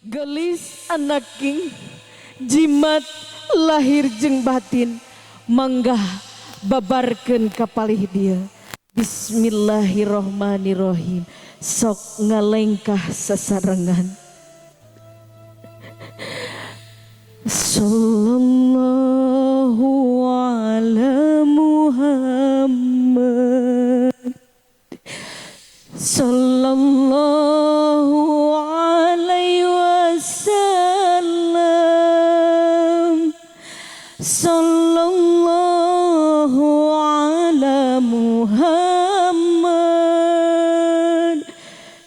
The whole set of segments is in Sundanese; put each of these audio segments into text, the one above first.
Gelis anaking jimat lahir jeung batin manggah babarkeun ka palih dieu. Bismillahirrahmanirrahim. Sok ngalengkah sasarengan. Sallallahu ala Muhammad. Sallallahu alaihi wasallam. Sallallahu ala Muhammad.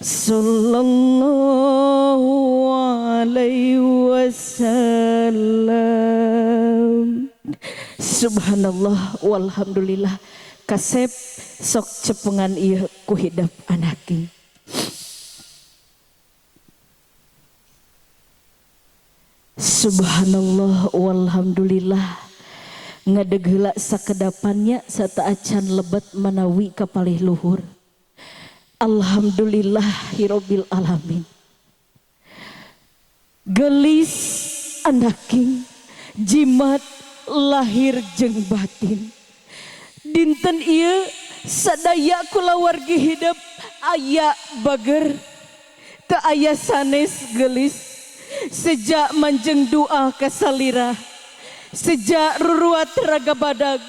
Sallallahu alaihi wasallam. Subhanallah walhamdulillah. Kasep sok cepengan ieu ku hidep anaki. Subhanallah walhamdulillah. Ngadeg heula sakedapannya sateuacan lebet manawi ka palih luhur. Alhamdulillahirabbil alamin. Gelis anaking jimat lahir jeung batin. Dinten ieu sadaya kulawargi hidep aya bager teu aya sanes gelis. Sejak manjeng doa ka salira, sejak ruruat raga badag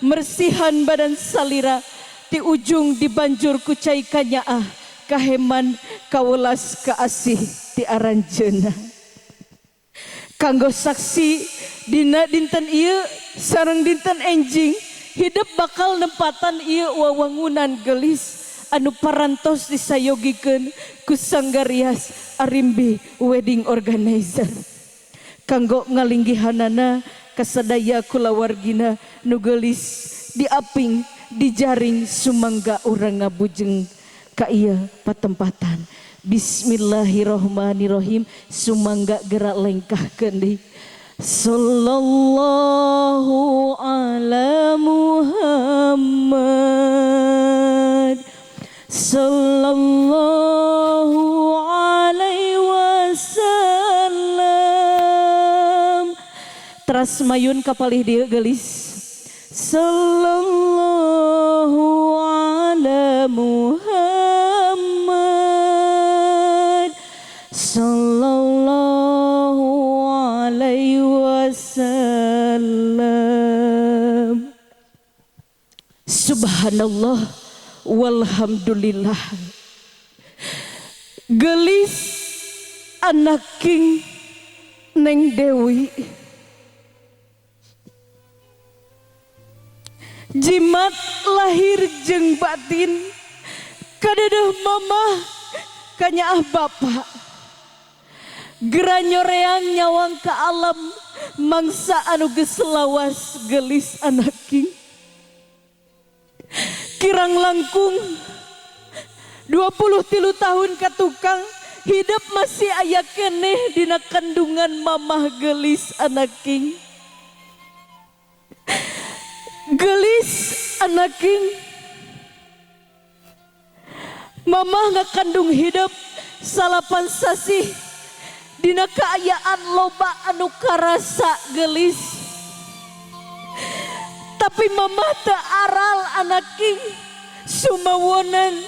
mersihan badan salira, ti ujung dibanjur ku cai kanyaah kaheman kawelas kaasih ti aranjeunna. Kanggo saksi dina dinten ieu sareng dinten enjing hidup bakal nempatan ieu wawangunan gelis anu parantos disayogikeun ku Sanggar Rias Arimbi Wedding Organizer. Kanggo ngalinggihanana kasadaya kulawargina nu geulis diaping dijaring sumangga urang ngabujeng ka ieu patempatan. Bismillahirrahmanirrahim. Sumangga gerak lengkahkeun deui. Sallallahu ala Muhammad. Sallallahu alaihi wasallam. Teras mayun ka palih dieu geulis. Sallallahu ala Muhammad. Sallallahu alaihi wasallam. Subhanallah walhamdulillah. Gelis anaking Neng Dewi. Jimat lahir jeung batin kadeudeung mamah kanyaah bapa. Gera nyoreang nyawang ka alam mangsa anu geus lawas gelis anaking. Kirang langkung 23 tahun ka tukang hidup masih aya keneh dina kandungan mamah gelis anaking. Gelis anaking mamah ngakandung hidup 9 sasih dina kaayaan loba anu karasa gelis. Tapi mamah teu aral anaking sumawonan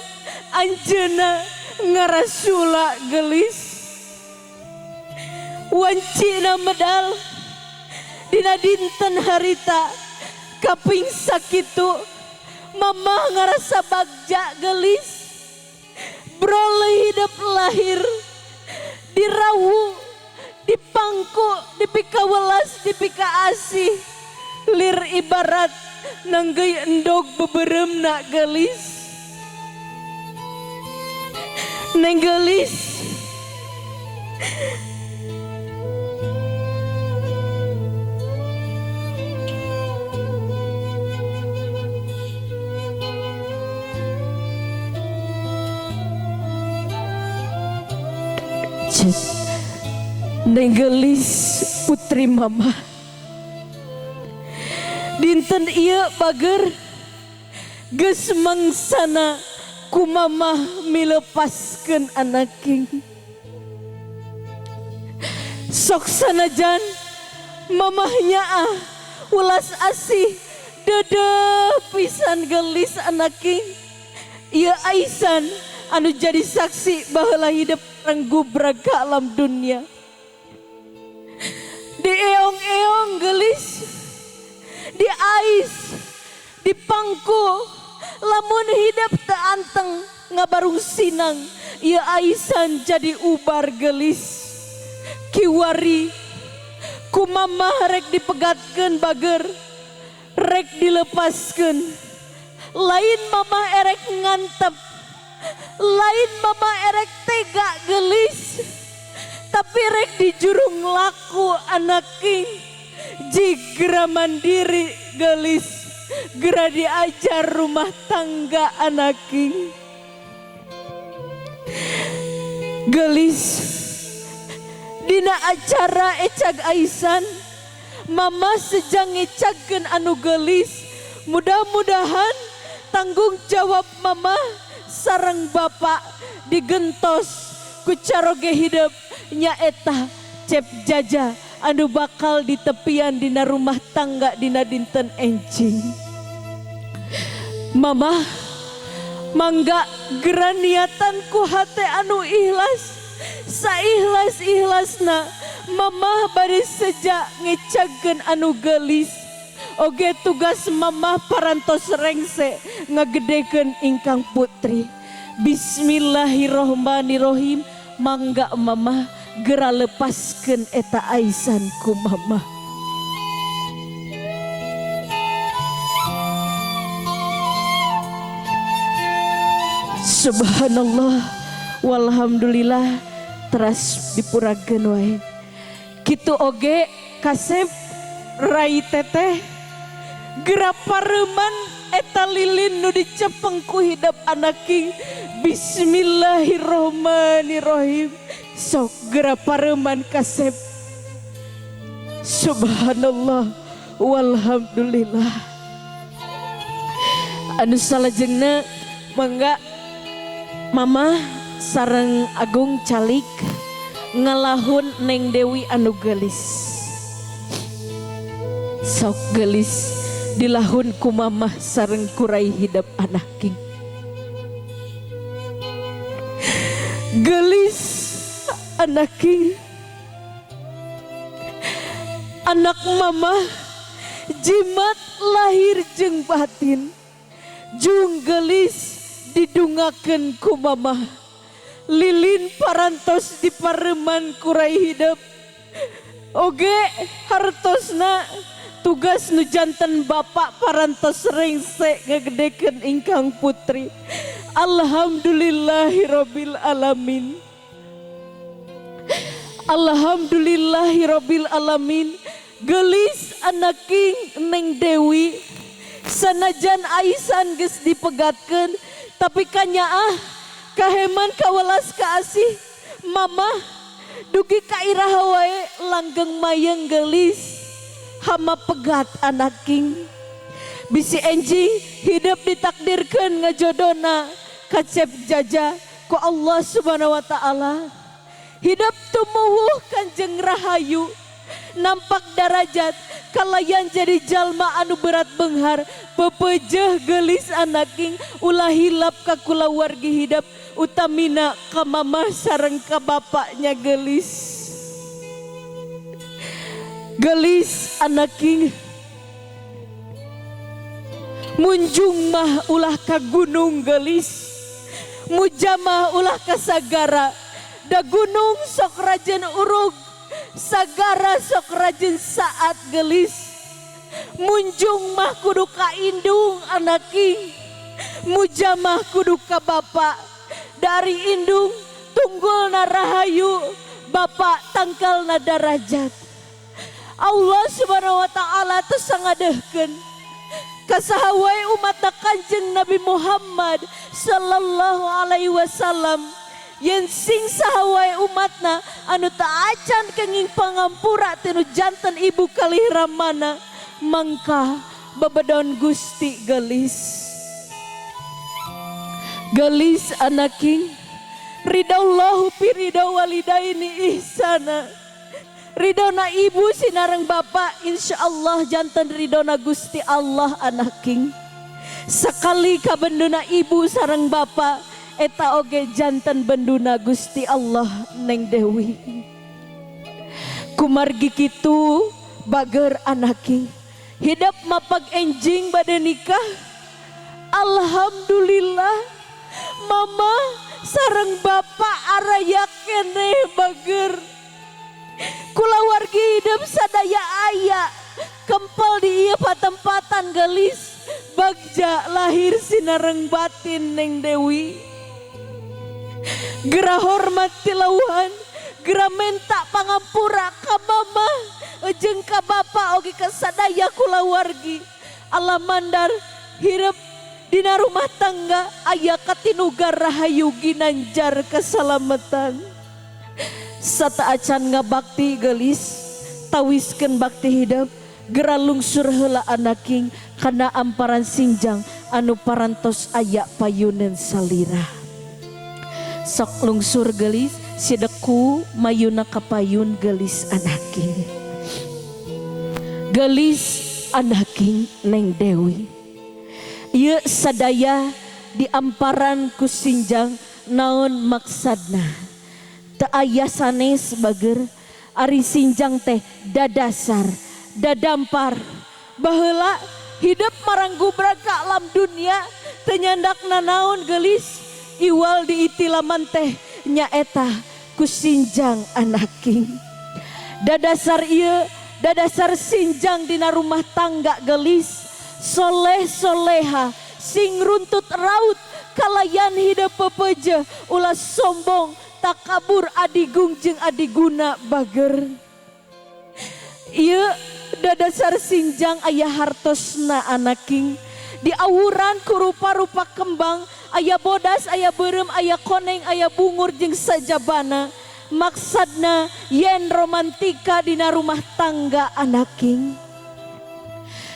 anjeunna ngarasula gelis. Wancina medal dina dinten harita kaping sakitu mamah ngarasa bagja gelis. Broleh hidup lahir dirawu dipangku dipikawelas dipikaasih lir ibarat nanggeuy endog beberemna gelis. Neng gelis Neng gelis putri mama. Dinten ieu bager geus mangsana ku mamah milepaskeun anaking. Sok sanajan mamahnya ah ulas asih dede pisan gelis anaking. Ieu aisan anu jadi saksi baheula hidup renggubrag ka alam dunia. Dieong-eong gelis, diais, dipangku, lamun hidup teu anteng ngabarung sinang, ieu aisan jadi ubar gelis. Kiwari ku mamah rek dipegatkeun bager, rek dilepaskeun. Lain mamah erek ngantep, lain mamah erek tega gelis, tapi rek dijurung laku anaking. Jigra mandiri gelis, gera diajar rumah tangga anaking. Gelis dina acara ecag aisan, mama sejang ngecagkeun anu gelis. Mudah-mudahan tanggung jawab mama sareng bapak digentos ku caroge hidup nyaeta Cep Jaja anu bakal ditepian dina rumah tangga dina dinten enjing. Mama mangga gera niatan ku hate anu ikhlas, saikhlas-ikhlasna mamah bari seja ngecagkeun anu gelis. Oge tugas mamah parantos rengse ngagedekeun ingkang putri. Bismillahirrohmanirrohim. Mangga mamah gera lepaskeun eta aisan ku mamah. Subhanallah walhamdulillah teras dipurakeun wae. Kitu oge kasep rai teteh gera pareman eta lilin nu dicepeng ku hidep anaking. Bismillahirrohmanirrohim. Sok gera pareman kasep. Subhanallah walhamdulillah. Anu salajengna mangga mama sareng Agung calik ngalahun Neng Dewi anu gelis. Sok gelis dilahun ku mamah sareng kurai hidep anaking. Gelis anaking, anak mamah jimat lahir jeung batin, jung gelis didungakeun ku mamah, lilin parantos dipareman kurai hidep. Oge hartosna tugas nu janten bapak parantos rengse ngagedekeun ingkang putri. Alhamdulillahirabbil alamin. Alhamdulillahirabbil alamin. Gelis anaking Neng Dewi, sanajan aisan geus dipegatkeun, tapi kanyaah kaheman kawelas kaasih mamah dugi ka iraha wae langgeng mayeng gelis hama pegat anaking. Bisi enjing hidup ditakdirkeun ngajodona ka Cep Jaja ku Allah Subhanahu wa taala. Hidup tumuwuh Kanjeng Rahayu, nampak darajat kalayan jadi jalma anu berat benghar, pepejeh gelis anaking ulah hilap ka kulawargi hidup utamina ka mamah sareng ka bapaknya gelis. Gelis anaking munjung mah ulah ka gunung gelis, mujamah ulah ka sagara. Da gunung sok rajin urug, sagara sok rajin saat gelis. Munjung mah kudu ka indung anaking, mujamah kudu ka bapak. Dari indung tunggulna rahayu, bapak tangkalna darajat. Allah Subhanahu wa taala teu sangadehkeun ka saha wae umatna Kanjeng Nabi Muhammad sallallahu alaihi wasallam. Yen sing saha wae umatna anu ta acan kenging pangampura tinu janten ibu kalih ramana, mangka bebedon Gusti gelis. Gelis anaking, ridallahu fi ridha walidaini ihsana. Ridona ibu sinareng bapak insyaallah janten ridona Gusti Allah anaking. Sakali kabenduna ibu sareng bapak eta oge janten benduna Gusti Allah Neng Dewi. Kumargi kitu bager anaking. Hidup mapag enjing bade nikah. Alhamdulillah mama sareng bapak araya keneh bager. Kulawargi hidup sadaya aya kempel di ieu patempatan gelis bagja lahir sinareng batin Neng Dewi. Gera hormat tilauhan, gera menta pangampura ka mama jeung ka bapa oge ka sadaya kulawargi. Allah mandar hirup dina rumah tangga aya katinugar rahayu ginanjar keselamatan. Sata acan ngabakti gelis tawiskeun bakti hidup gera lungsur heula anaking kana amparan sinjang anu parantos aya payuneun salira. Sok lungsur gelis sideku mayuna kapayun gelis anaking. Gelis anaking Neng Dewi. Ieu sadaya di amparan ku sinjang naon maksadna. Teu aya sanes bager ari sinjang teh dadasar dadampar. Baheula hidup maranggubrag ka alam dunia teu nyandak nanaon gelis iwal diitilaman teh nyaeta ku sinjang anaking. Dadasar ieu dadasar sinjang dina rumah tangga gelis soleh soleha sing runtut raut kalayan hidup pepeje ulah sombong takabur adigung jeung adiguna bager. Ieu dadasar sinjang aya hartosna anaking diawuran ku rupa-rupa kembang aya bodas aya beureum aya koneng aya bungur jeung sajabana. Maksadna yen romantika dina rumah tangga anaking.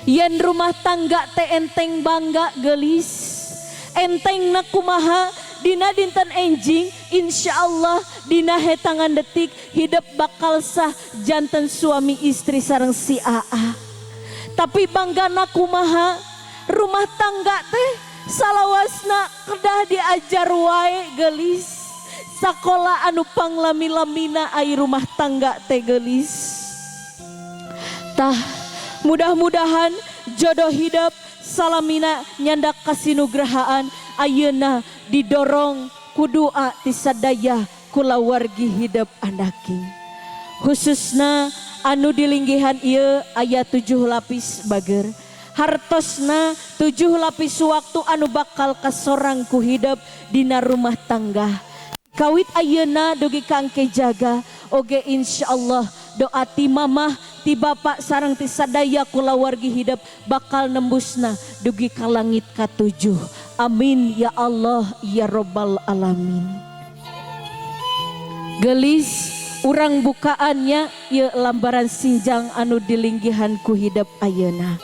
Yen rumah tangga teh enteng bangga gelis. Entengna kumaha dina dinten enjing insyaallah dina hetangan detik hidup bakal sah janten suami istri sareng si AA. Tapi banggana kumaha rumah tangga teh salawasna kedah diajar wae gelis. Sakola anu panglami-lamina ai rumah tangga teh gelis. Tah mudah-mudahan jodoh hidup salamina nyandak kasinugrahaan ayeuna didorong ku doa ti sadaya kulawargi hidup anaking. Khususna anu dilinggihan ieu aya 7 lapis bager. Hartosna 7 lapis waktu anu bakal kasorang ku hidup dina rumah tangga. Kawit ayeuna dugi kangke jaga oge insyaallah doa ti mamah ti bapak sareng ti sadaya kulawargi hidup bakal nembusna dugi ka langit katujuh. Amin ya Allah ya Robbal Alamin. Gelis urang bukaannya ieu lambaran sinjang anu dilinggihan ku hidup ayeuna.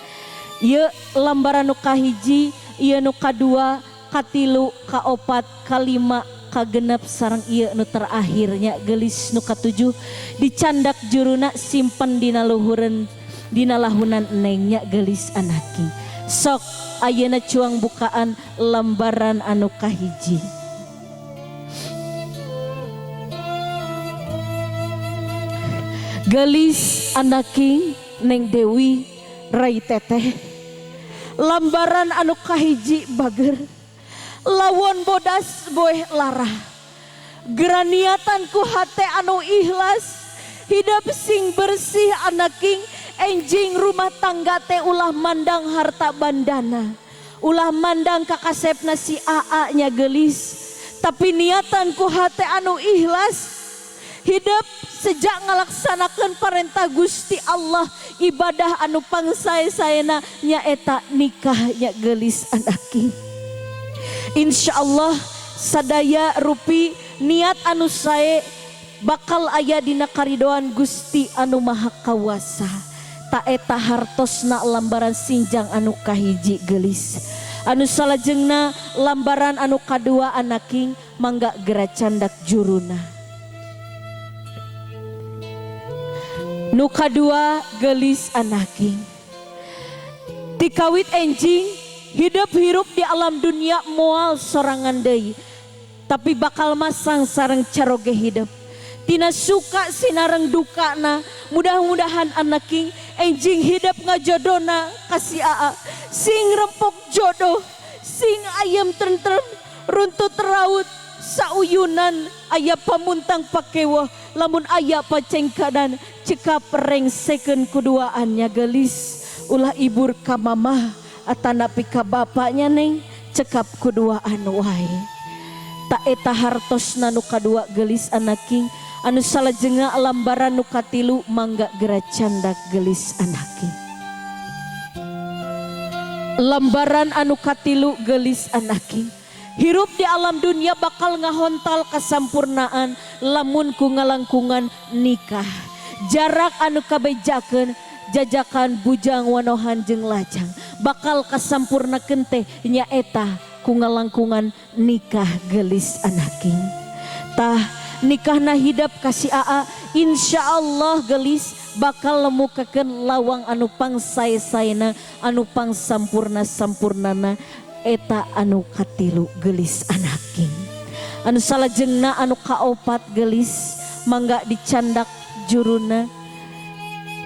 Ieu lambaran nu kahiji, ieu nu kadua, katilu, kaopat, kalima, kagenep sareng ieu nu terakhirnya gelis nu katujuh dicandak juruna simpen dina luhureun dina lahunan nengnya gelis anaki. Sok ayeuna cuang bukaan lambaran anu kahiji. Gelis anaki Neng Dewi rai teteh. Lambaran anu kahiji bager. Lawon bodas boeh larah. Geraniatan ku hate anu ikhlas. Hidup sing bersih anaking enjing rumah tangga teh ulah mandang harta bandana. Ulah mandang kakasepna si AA nya gelis. Tapi niatan ku hate anu ikhlas. Hidup sejak ngalaksanakeun parentah Gusti Allah ibadah anu pangsae-saena nyaeta nikah nya gelis anaki. Insyaallah sadaya rupi niat anu sae bakal aya dina karidoan Gusti anu Maha Kawasa. Ta eta hartosna lambaran sinjang anu kahiji gelis. Anu salajengna lambaran anu kadua anaking mangga gera candak juruna. Nu kadua gelis anaking, tikawit enjing hidup hirup di alam dunia moal sorangan deui, tapi bakal masang sareng caroge hidup tina suka sinareng dukana. Mudah-mudahan anaking enjing hidup ngajodona kasih aa sing rempok jodoh, sing ayam tentrem, runtut raut sauyunan, aya pamuntang pakewoh, lamun aya pacengkadan cekap rengsekeun kuduaannya gelis. Ulah ibur ka mamah atanapi ka bapaknya neng, cekap kuduaan wae. Tak eta hartosna nu kadua gelis anaking. Anu salajengna lambaran nu katilu, mangga gera candak gelis anaking. Lambaran anu katilu gelis anaking, hirup di alam dunia bakal ngahontal kesampurnaan lamun ku ngalangkungan nikah. Jarak anu kabejakeun jajakan bujang wanohan jeung lajang bakal kasampurnakeun teh nyaeta ku ngalangkungan nikah gelis anaking. Tah nikahna hidap kasih aa, insya Allah gelis bakal lemukakeun lawang anu pangsae-saena, anu pangsampurna sampurnana. Eta anu katilu gelis anaking. Anu salajengna anu kaopat gelis, mangga dicandak juruna.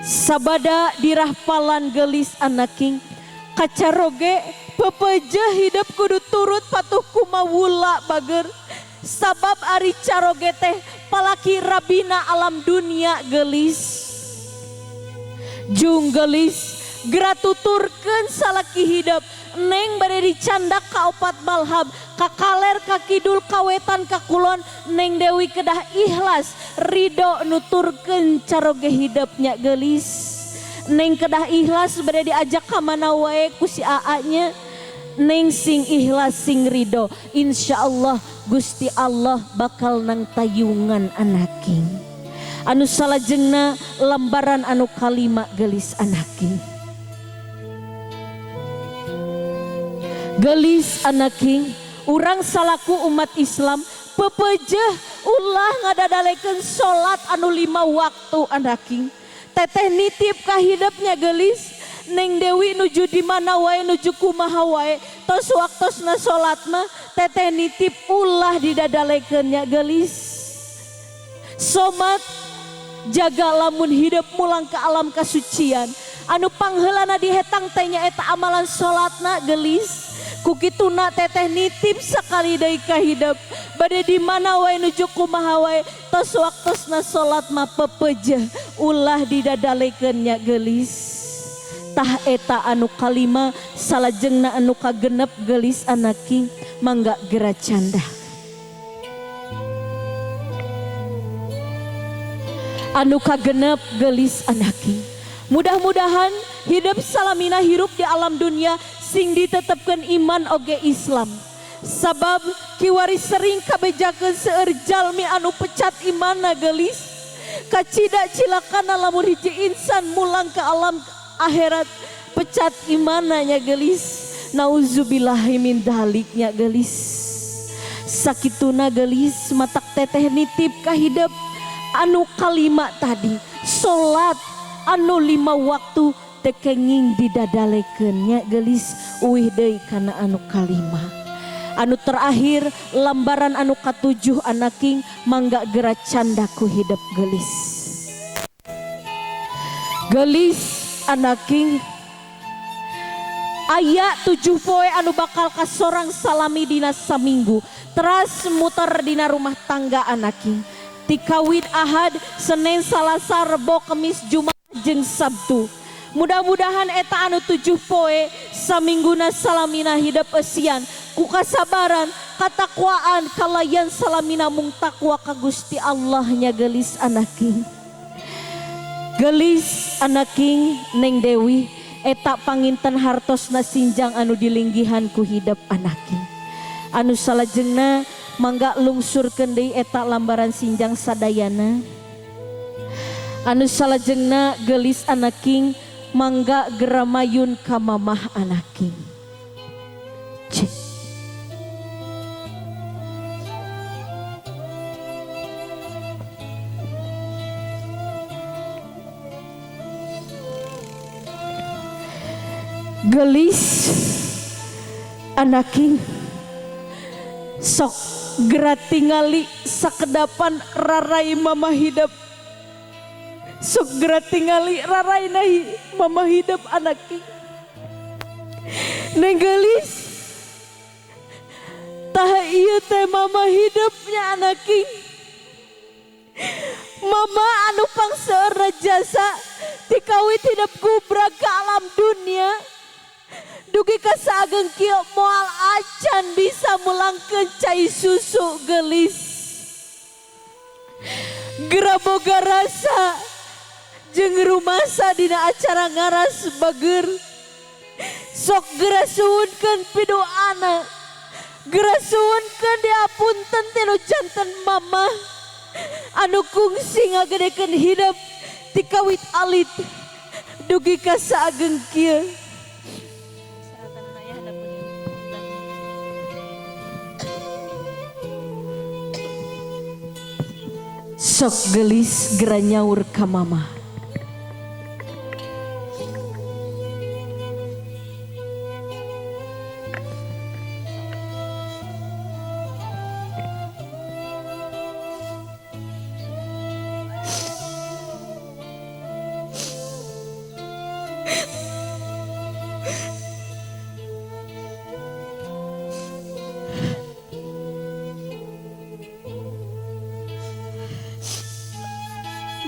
Sabada dirahpalan gelis anaking, kacaroge pepeje hidup kudu turut patuh kumawula bager, sabab ari caroge teh palaki rabina alam dunia gelis. Jung gelis, gera tuturkeun salaki hidup. Neng bade dicandak kaopat malhab, ka kaler, ka kidul, ka wetan, ka kulon. Neng Dewi kedah ikhlas ridho nuturkeun caroge hidupnya gelis. Neng kedah ikhlas bade diajak ka mana wae ku si aa nya. Neng sing ikhlas sing ridho, insyaallah Gusti Allah bakal nang tayungan anaking. Anu salajengna lambaran anu kalima gelis anaking. Gelis anaking, urang salaku umat Islam pepejeh ulah ngadadalekeun salat anu 5 waktu anaking. Teteh nitip ka hidupnya gelis. Neng Dewi nuju di mana wae, nuju kumaha wae, tos waktosna salat mah teteh nitip ulah didadalekeun nya gelis. Somat jaga lamun hidup mulang ke alam kasucian anu pangheulana dihetang teh nyaeta amalan salatna gelis. Ku kituna teteh nitip sakali deui ka hidup, bade di mana wae nuju kumaha wae, tos waktosna salat mah pepejeh ulah didadalekeun nya gelis. Tah eta anu kalima. Salajengna anu kagenep gelis anaking, mangga gera canda. Anu kagenep gelis anaking, mudah-mudahan hidup salamina hirup di alam dunia sing ditetepkeun iman oge Islam, sabab kiwari sering kabejakeun seueur jalmi anu pecat imanna gelis. Kacida cilakana lamun hiji insan mulang ke alam akhirat pecat imananya gelis. Nauzubillahi min daliknya gelis. Sakituna gelis, matak teteh nitip ka hidup anu kalima tadi, salat anu 5 waktu tekenging didadalekeun nya gelis. Uih deui kana anu kalima. Anu terakhir lambaran anu katujuh anaking, mangga gera candaku hidup gelis. Gelis anaking, aya 7 poe anu bakal kasorang salami dina saminggu teras muter dina rumah tangga anaking. Tikawit Ahad, Senin, Salasa, Rebo, Kemis, Jumat jeung Sabtu. Mudah-mudahan eta anu 7 poe samingguna salamina hidup eusian ku kasabaran, katakwaan, kalayan salamina mung takwa ka Gusti Allah nya gelis anaking. Gelis anaking, Neng Dewi eta panginten hartosna sinjang anu dilinggihan ku hidup anaking. Anu salajengna mangga lungsurkeun deui eta lambaran sinjang sadayana. Anu salajengna gelis anaking, mangga geramayun ka mamah anaking. Cek. Gelis anaking, sok gera tingali sakedapan rarai mama hidep. Sok gera tingali rarai nahi mama hidep anaking. Neng Gelis, tah ieu teh mama hidupnya anaking. Mama anu pangseueurna jasa tikawit hidep gubrak ke alam dunia. Dugi ka saageng kieu moal acan bisa mulangkeun cai susu, Gelis. Gera boga rasa jeung rumasa dina acara ngaras, bager. Sok gera suhunkeun piduana. Gera suhunkeun diapunten tinu janten mama. Anu kungsi ngagedekeun hidep tikawit alit dugi ka saageng kieu. Seratan aya hadapeun ieu. Sok Gelis gera nyaur ka mama.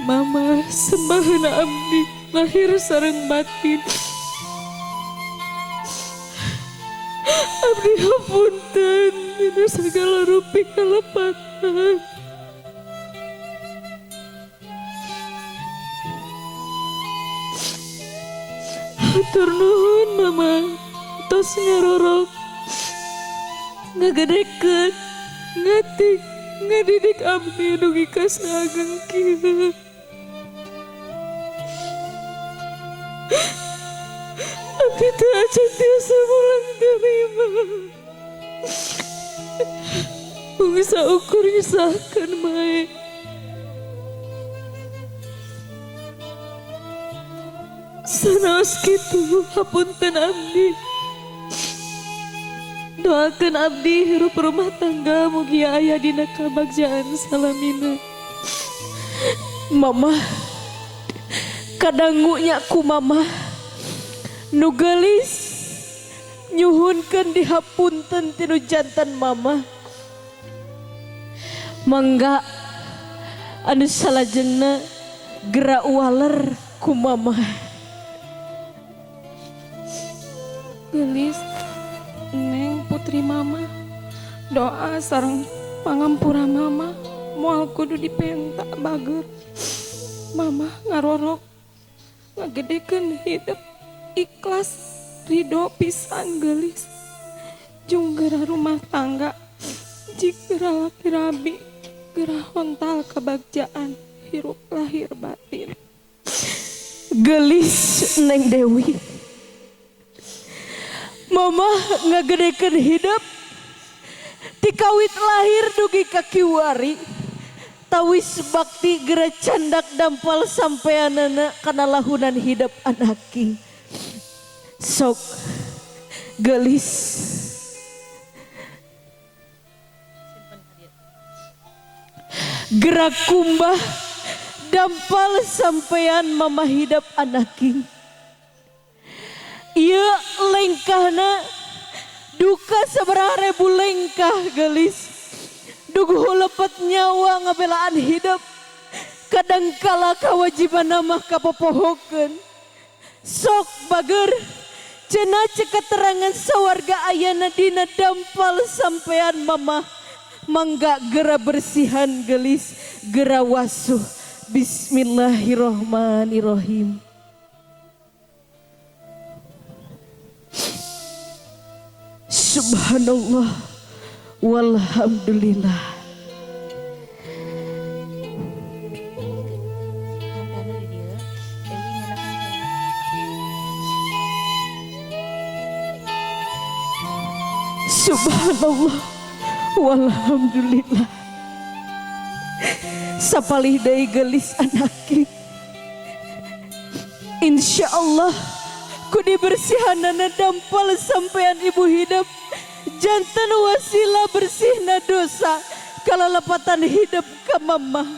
Mama sembaheun abdi lahir sareng batin. Abdi hapunten dina sagala rupi kalepatan. Hatur nuhun Mama tos ngarorok, ngagedekeun, ngatik, ngadidik abdi dugi ka saageng kieu. Abdi teu acan tiasa mulang tarima. Mung saukur nyusahkeun mae. Sanaos kitu hapunten abdi. Doakeun abdi hirup rumah tangga mugia aya dina kabagjaan salamina. Mama kadangu nya ku mama nu geulis nyuhunkeun dihapunten tinu jantan mama. Mangga anu salajengna gera waler ku mama. Gelis, Neng putri mama, doa sareng pangampura mama moal kudu dipenta, bager. Mama ngarorok ngagedekeun hidep ikhlas ridho pisan, Gelis. Jung gera rumah tangga jik gera laki rabi gera hontal kebagjaan hirup lahir batin. Gelis Neng Dewi, mama ngagedekeun hidep tikawit lahir dugi ka kiwari. Tawis bakti gera candak dampal sampeanana kana lahunan hidep anaki. Sok Gelis. Simpen ka dieu. Gerak kumbah dampal sampean mama hidep anaki. Ieu lengkahna duka sabaraha ribu lengkah, Gelis. Duguh lepet nyawa ngabelaan hidup. Kadang kala kewajiban mah kapopohokeun. Sok bager, cenah cek keterangan sawarga ayana dina dampal sampean mama. Mangga gera bersihan, Gelis, gera wasuh. Bismillahirrohmanirrohim. Subhanallah walhamdulillah. Hampirna di dieu, Dewi nyandakan caina. Subhanallah walhamdulillah. Sapalih deui, Gelis anaki. Insya Allah Ku dibersihanana dampal sampean ibu hidup janten wasila bersihna dosa kalalepatan hidup ka mama.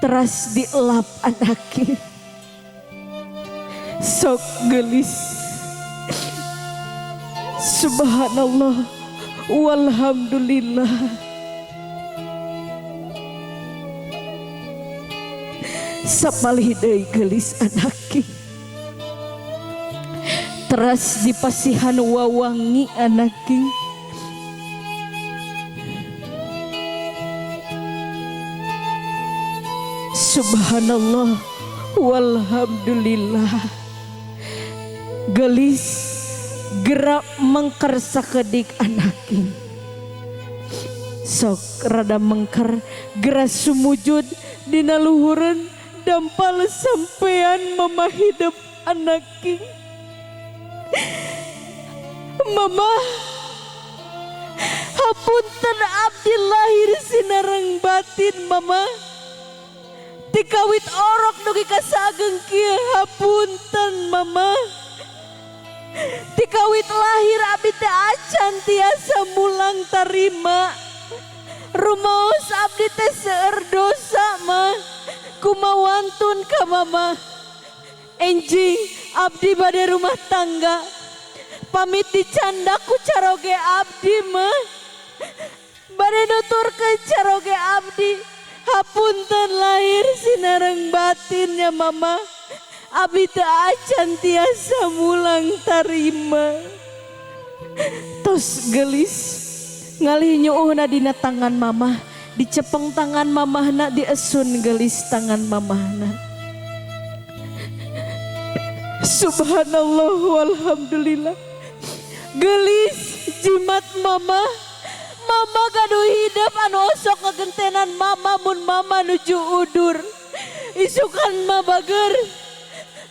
Teras dielap anaki. Sok gelis. Subhanallah walhamdulillah. Sapalih deui gelis anaki. Teras dipasihan wawangi anaki. Subhanallah walhamdulillah. Gelis gerak mengker sakedik anaki. Sok rada mengker gerak sumujud dina luhureun dampal sampean mama hidup anaki. Mama hapunten abdi lahir sinareng batin mama. Tikawit orok dugi ka saageng kieu hapunten mama. Tikawit lahir abdi teh acan tiasa mulang tarima. Rumaos abdi teh seueur dosa mah. Kumawantun ka mama. Enjing abdi bade rumah tangga. Pamit dicanda ku caroge abdi mah. Bade nuturkeun caroge abdi. Hapunten lahir sinareng batinnya mama. Abdi teu acan tiasa mulang tarima. Tos gelis ngalih nyuuhna dina tangan mama. Dicepeng tangan mamahna, diesun gelis tangan mamahna. Subhanallah walhamdulillah. Gelis jimat mama. Mama gaduh hidup anu osok ngegentenan mama mun mama nuju udur. Isukan mah bager.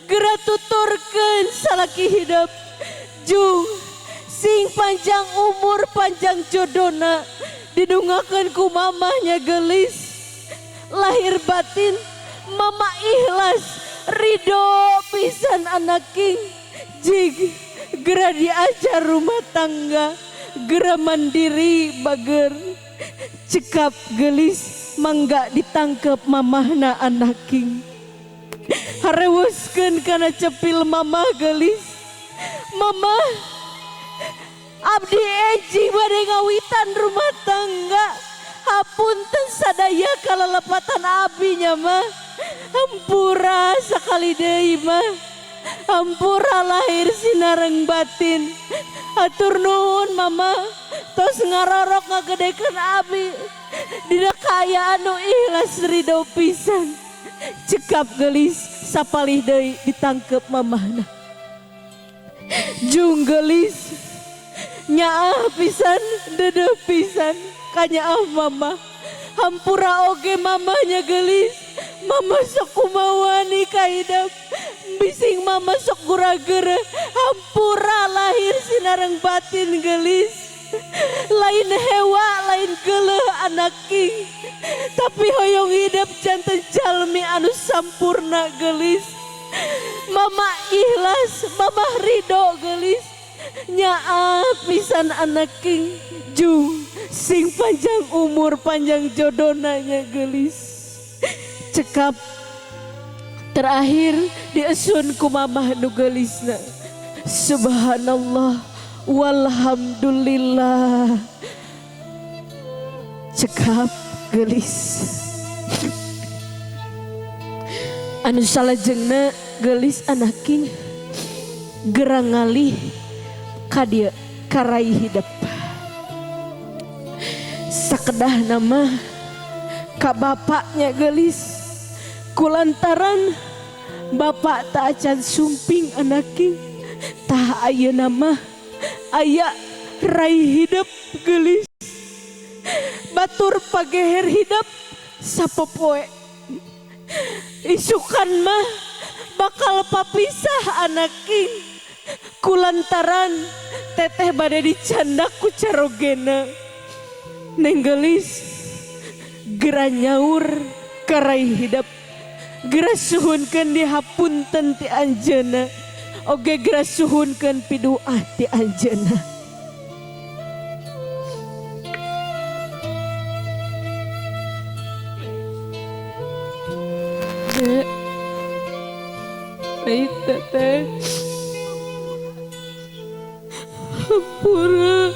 Geura tuturkeun salaki hidup. Jung sing panjang umur panjang jodona. Didungakeun ku mamahnya gelis. Lahir batin mama ikhlas ridho pisan anaking. Jig geura diajar rumah tangga, geura mandiri bager. Cekap gelis mangga ditangkep mamahna anaking. Harewuskeun kana cepil mamah gelis. Mama abdi enjing bade ngawitan rumah tangga. Hapunten sadaya kalalepatan abi nya mah. Hampura sakali deui mah. Hampura lahir sinareng batin. Hatur nuhun mama. Tos ngarorok ngagedekeun abi. Dina kaayaan nu ikhlas ridho pisan. Cekap gelis sapalih deui ditangkep mamahna. Jung gelis nyaah pisan dedeuh pisan kanyaah mama. Hampura oge mamahnya gelis. Mama sok kumawani ka hidep. Bising mama sok gura-gere. Hampura lahir sinareng batin gelis. Lain hewa lain geuleuh anaking. Tapi hoyong hidup janten jalmi anu sampurna gelis. Mama ikhlas, mama ridho gelis. Nyaah pisan anaking. Jung sing panjang umur panjang jodona nya gelis. Cekap terakhir diesun ku mamah nu gelisna. Subhanallah walhamdulillah. Cekap gelis. Anu salajengna gelis anaking geura ngalih ka dieu karai hidep. Sakedah nama ka bapaknya gelis. Kulantaran bapak tak acan sumping anaking. Tah ayeuna mah aya rai hidup gelis. Batur pageher hidup sapopoe. Isukan mah bakal papisah anaking. Kulantaran teteh bade dicandak ku carogena. Neng gelis geura nyaur karai hidup. Geura suhunkeun dihapunten ti anjeunna. Oge geura suhunkeun piduah ti anjeunna. Dek, baik teteh, hampura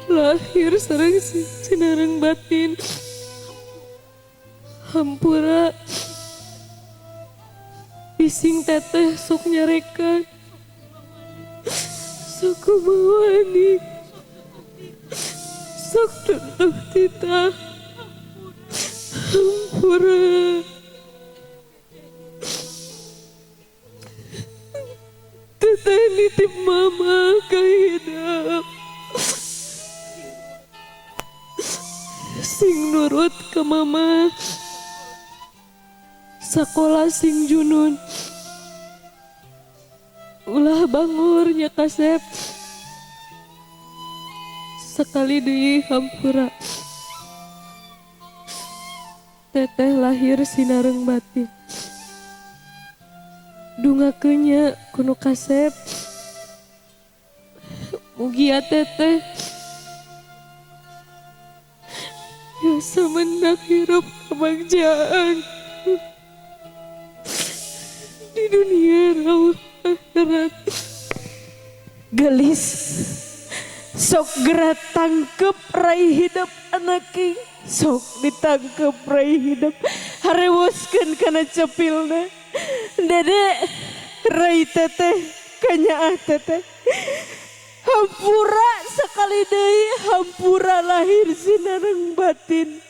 lahir sareng sinareng batin, hampura bising teteh sok nyarekan, sok kumawani, sok tentuh titah. Hampura. Teteh nitip mama ka hidep. Sing nurut ke mama. Sakola sing junun. Ulah bangor nya kasep. Sekali deui hampura. Teteh lahir sinareng batin. Dungakeun nya kuno kasep. Mugia teteh biasa mendak hirup kebagjaan di dunia rauh akhirat. Gelis sok geura tangkep rai hidup anaking. Sok ditangkep rai hidup harewoskeun kana cepilna. Dede rai teteh kanyaah teteh. Hampura sekali deui, hampura lahir sinareng batin.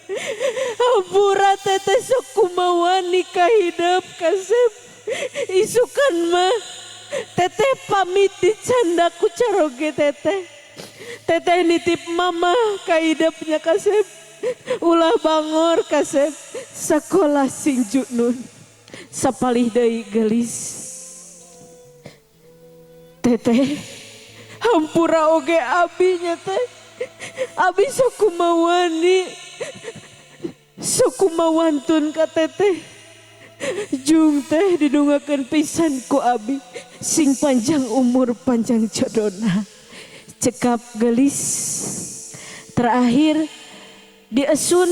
Hampura teteh sok kumawa nikah hidup kasep. Isukan mah teteh pamit dicanda ku caroge teteh. Teteh nitip mama ka hidupnya kasep. Ulah bangor kasep, sakola sing junun. Sapalih deui gelis. Teteh hampura oge abi nya teh. Abi sok kumawani. Sok kumawantun ka teteh. Jung teh didungakeun pisan ku abi. Sing panjang umur panjang jodona. Cekap gelis. Terakhir diesun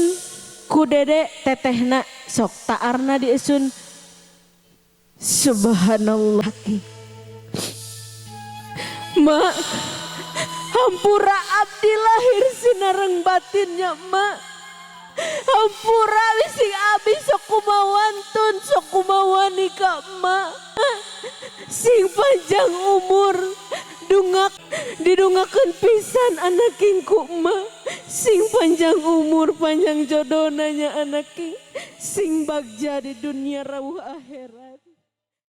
ku dede tetehna sok taarna diesun. Subhanallah. Mak, hampura abdi lahir sinareng batinnya mak. Hampura bising abi sok kumawantun sok kumawani ka emak. Sing panjang umur dungak didungakeun pisan anaking ku emak. Sing panjang umur panjang jodona nya anaking. Sing bagja di dunia rauh akhirat.